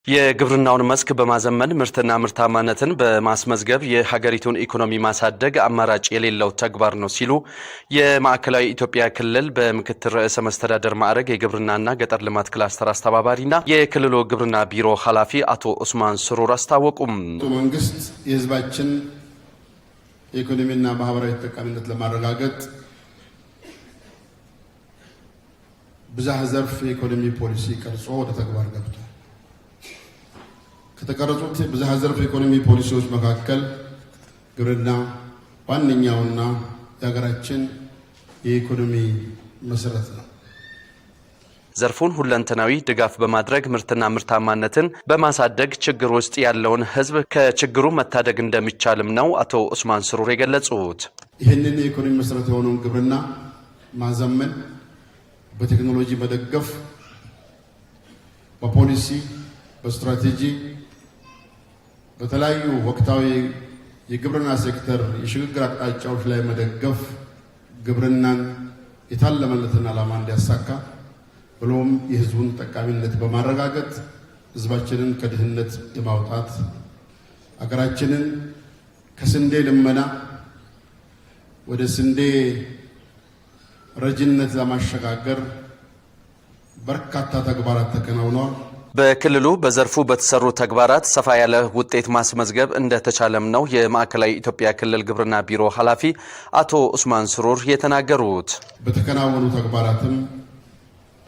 የግብርናውን መስክ በማዘመን ምርትና ምርታማነትን በማስመዝገብ የሀገሪቱን ኢኮኖሚ ማሳደግ አማራጭ የሌለው ተግባር ነው ሲሉ የማዕከላዊ ኢትዮጵያ ክልል በምክትል ርዕሰ መስተዳደር ማዕረግ የግብርናና ገጠር ልማት ክላስተር አስተባባሪና የክልሉ ግብርና ቢሮ ኃላፊ አቶ ኡስማን ስሩር አስታወቁም። መንግስት የህዝባችን የኢኮኖሚና ማህበራዊ ተጠቃሚነት ለማረጋገጥ ብዝሃ ዘርፍ የኢኮኖሚ ፖሊሲ ቀርጾ ወደ ተግባር ገብቷል። ከተቀረጹት ብዝሃ ዘርፍ የኢኮኖሚ ፖሊሲዎች መካከል ግብርና ዋነኛውና የሀገራችን የኢኮኖሚ መሰረት ነው። ዘርፉን ሁለንተናዊ ድጋፍ በማድረግ ምርትና ምርታማነትን በማሳደግ ችግር ውስጥ ያለውን ሕዝብ ከችግሩ መታደግ እንደሚቻልም ነው አቶ ኡስማን ስሩር የገለጹት። ይህንን የኢኮኖሚ መሰረት የሆነውን ግብርና ማዘመን፣ በቴክኖሎጂ መደገፍ፣ በፖሊሲ፣ በስትራቴጂ፣ በተለያዩ ወቅታዊ የግብርና ሴክተር የሽግግር አቅጣጫዎች ላይ መደገፍ ግብርናን የታለመለትን ዓላማ እንዲያሳካ ብሎም የሕዝቡን ጠቃሚነት በማረጋገጥ ሕዝባችንን ከድህነት የማውጣት፣ አገራችንን ከስንዴ ልመና ወደ ስንዴ ረጅነት ለማሸጋገር በርካታ ተግባራት ተከናውነዋል። በክልሉ በዘርፉ በተሰሩ ተግባራት ሰፋ ያለ ውጤት ማስመዝገብ እንደተቻለም ነው የማዕከላዊ ኢትዮጵያ ክልል ግብርና ቢሮ ኃላፊ አቶ ኡስማን ስሩር የተናገሩት። በተከናወኑ ተግባራትም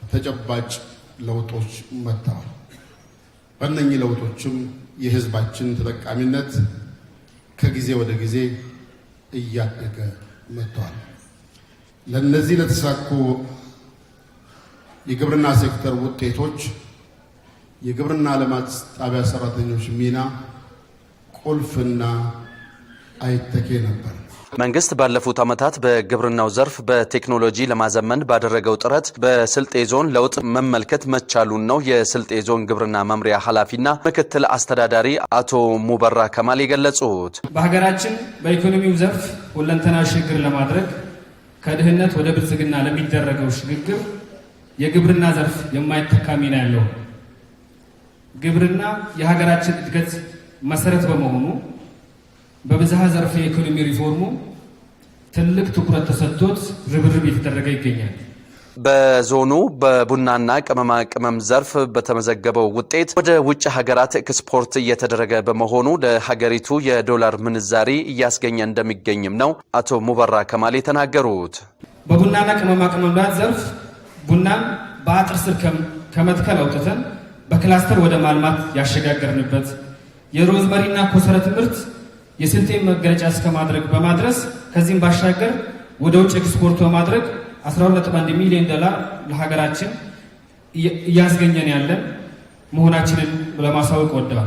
ተጨባጭ ለውጦች መጥተዋል። በእነኚህ ለውጦችም የህዝባችን ተጠቃሚነት ከጊዜ ወደ ጊዜ እያደገ መጥተዋል። ለእነዚህ ለተሳኩ የግብርና ሴክተር ውጤቶች የግብርና ልማት ጣቢያ ሰራተኞች ሚና ቁልፍና አይተኬ ነበር። መንግስት ባለፉት ዓመታት በግብርናው ዘርፍ በቴክኖሎጂ ለማዘመን ባደረገው ጥረት በስልጤ ዞን ለውጥ መመልከት መቻሉን ነው የስልጤ ዞን ግብርና መምሪያ ኃላፊና ምክትል አስተዳዳሪ አቶ ሙበራ ከማል የገለጹት። በሀገራችን በኢኮኖሚው ዘርፍ ሁለንተናዊ ሽግግር ለማድረግ፣ ከድህነት ወደ ብልጽግና ለሚደረገው ሽግግር የግብርና ዘርፍ የማይተካ ሚና ያለው፣ ግብርና የሀገራችን እድገት መሰረት በመሆኑ በብዝሃ ዘርፍ የኢኮኖሚ ሪፎርሙ ትልቅ ትኩረት ተሰጥቶት ርብርብ እየተደረገ ይገኛል። በዞኑ በቡናና ቅመማ ቅመም ዘርፍ በተመዘገበው ውጤት ወደ ውጭ ሀገራት ኤክስፖርት እየተደረገ በመሆኑ ለሀገሪቱ የዶላር ምንዛሪ እያስገኘ እንደሚገኝም ነው አቶ ሙበራ ከማል የተናገሩት። በቡናና ቅመማ ቅመም ዘርፍ ቡናን በአጥር ስር ከመትከል አውጥተን በክላስተር ወደ ማልማት ያሸጋገርንበት፣ የሮዝመሪና ኮሰረት ምርት የስልጤን መገለጫ እስከ ማድረግ በማድረስ፣ ከዚህም ባሻገር ወደ ውጭ ኤክስፖርት በማድረግ 12.1 ሚሊዮን ዶላር ለሀገራችን እያስገኘን ያለን መሆናችንን ለማሳወቅ እወዳለሁ።